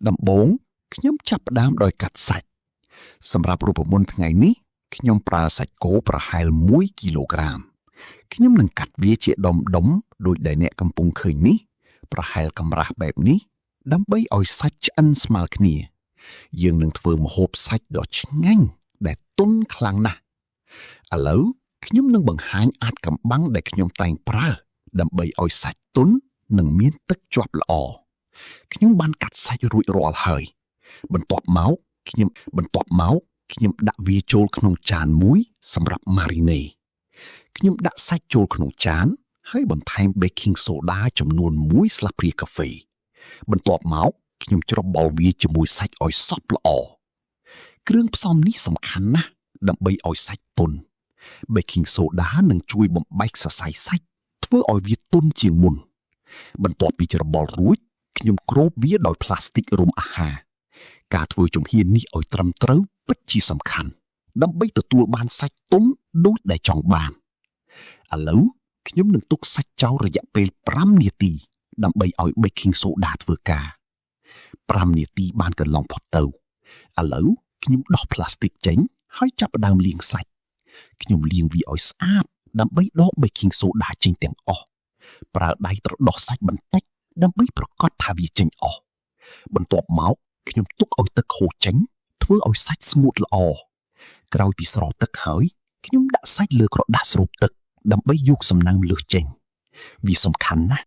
ដំបូងខ្ញុំចាប់ផ្ដើមដោយកាត់សាច់សម្រាប់រូបមន្តថ្ងៃនេះខ្ញុំប្រើសាច់គោប្រហែល1គីឡូក្រាមខ្ញុំនឹងកាត់វាជាដុំដុំដូចដែលអ្នកកំពុងឃើញនេះប្រហែលកម្រាស់បែបនេះដើម្បីឲ្យសាច់ឆ្អិនស្មើគ្នា យើងនឹងធ្វើម្ហូបសាច់ដ៏ឆ្ងាញ់ដែលទន់ខ្លាំងណាស់ឥឡូវខ្ញុំនឹងបង្ហាញអាថ៌កំបាំងដែលខ្ញុំតែងប្រើដើម្បីឲ្យសាច់ទន់និងមានទឹកជាប់ល្អខ្ញុំបានកាត់សាច់រួចរាល់ហើយ បន្ទាប់មកខ្ញុំបន្ទាប់មកខ្ញុំដាក់វាចូលក្នុងចានមួយសម្រាប់ម៉ារីណេខ្ញុំដាក់សាច់ចូលក្នុងចាន ហើយបន្ថែម baking soda ចំនួន1ស្លាបព្រាកាហ្វេបន្ទាប់មកខ្ញុំច្របល់វាជាមួយសាច់ឲ្យសព្វល្អគ្រឿងផ្សំនេះសំខាន់ណាស់ដើម្បីឲ្យសាច់ទន់ baking soda នឹងជួយបំបែកសរសៃសាច់ធ្វើឲ្យវាទន់ជាងមុន បន្ទាប់ពីច្របល់រួចខ្ញុំគ្របវាដោយផ្លាស្ទិករុំអាហារការធ្វើជំហាននេះឲ្យត្រឹមត្រូវពិតជាសំខាន់ដើម្បីទទួលបានសាច់ទន់ដូចដែលចង់បានឥឡូវខ្ញុំនឹងទុកសាច់ចោលរយៈពេល5នាទីដើម្បីឲ្យ baking soda ធ្វើការ5នាទីបានកន្លងផុតទៅឥឡូវខ្ញុំដោះផ្លាស្ទិកចេញហើយចាប់ផ្ដើមលាងសាច់ខ្ញុំលាងវាឲ្យស្អាតដើម្បីដក baking soda ចេញទាំងអស់ប្រើដៃត្រដុសសាច់បន្តិចដើម្បីប្រកាសថាវាចេញអស់បន្ទាប់មកខ្ញុំទុកឲ្យទឹកហូរចេញធ្វើឲ្យសាច់ស្ងួតល្អក្រោយពីស្រោចទឹកហើយខ្ញុំដាក់សាច់លើក្រដាសស្រូបទឹកដើម្បីយកសំណើមលើសចេញវាសំខាន់ណាស់។